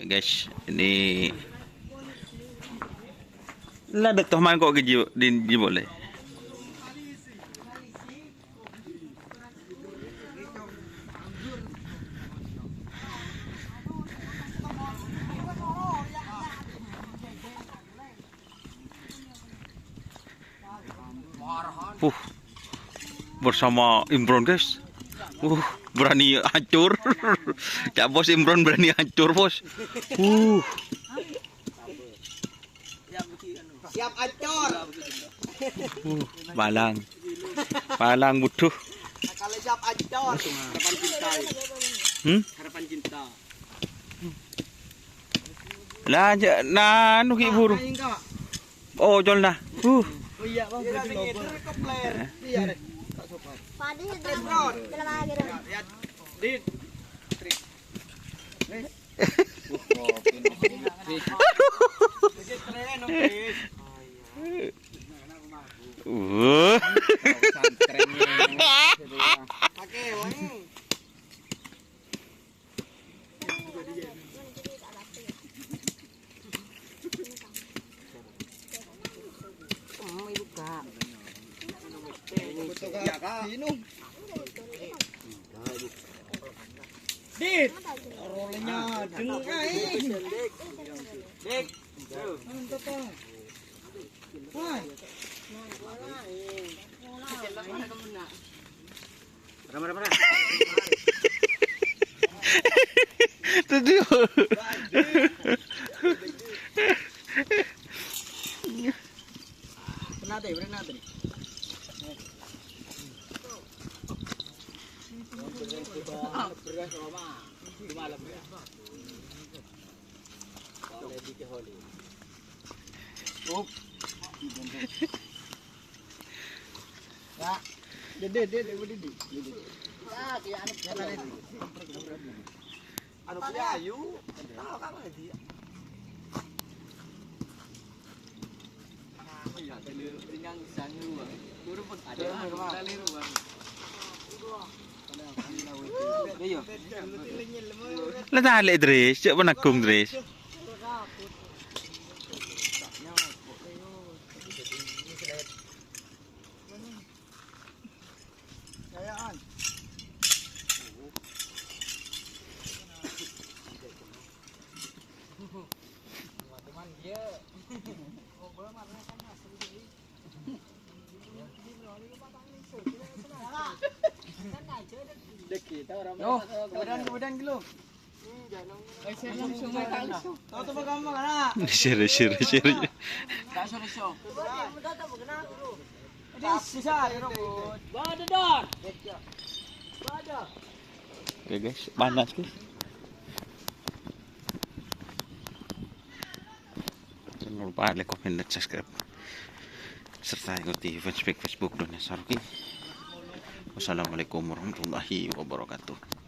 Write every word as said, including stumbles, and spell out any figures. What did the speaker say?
Guys, ini la dâ' toh man ko' ke ji-, di, ji boleh. Puh. Bersama Imron, guys. Uh, berani hancur. Cak Bos Imron berani hancur, Bos. Uh. Siap hancur. Uh, palang. Palang, buduh. Kalau siap hancur. Harapan cinta. Hmm? Harapan cinta. Lah, ja-, nah, anu ki buru. Ayo, Kak. Oh, colna. Uh. Oh iya, Bang, iya, betul, sing Bang. Itu kopler. Iya, Rek. Tak sopan. Padi itu, Bro. Dalam air. Ya, ya. Dit. Trik. Wes. Wah, wah, oke, oke, oke. Wah. Pesantrennya. Oke, Bang. Dit, rolenya dengkai. Dik. Mantap, Bang. Wah. Mara, mara, mara. Tadi. Pernah tadi, pernah tadi. Beras Roma. Cuma beras. Up. Ya. Dede, dede, dede, dede. Ya, si anu, ya, tadi. Anu, punya ayu. Tahu kan lagi. Iya, tinggal bisa ngeruang. Turun pun ada, ada, ada, ada, ada. Iya. La talè', Dris, cè' panaggung, Dris. Yo, kemudian, kemudian dulu. Share, share, share. Oke, guys, panas, guys. Jangan lupa like, comment, dan subscribe, serta ikuti fanspage Facebook Dona Saruki. Wassalamualaikum warahmatullahi wabarakatuh.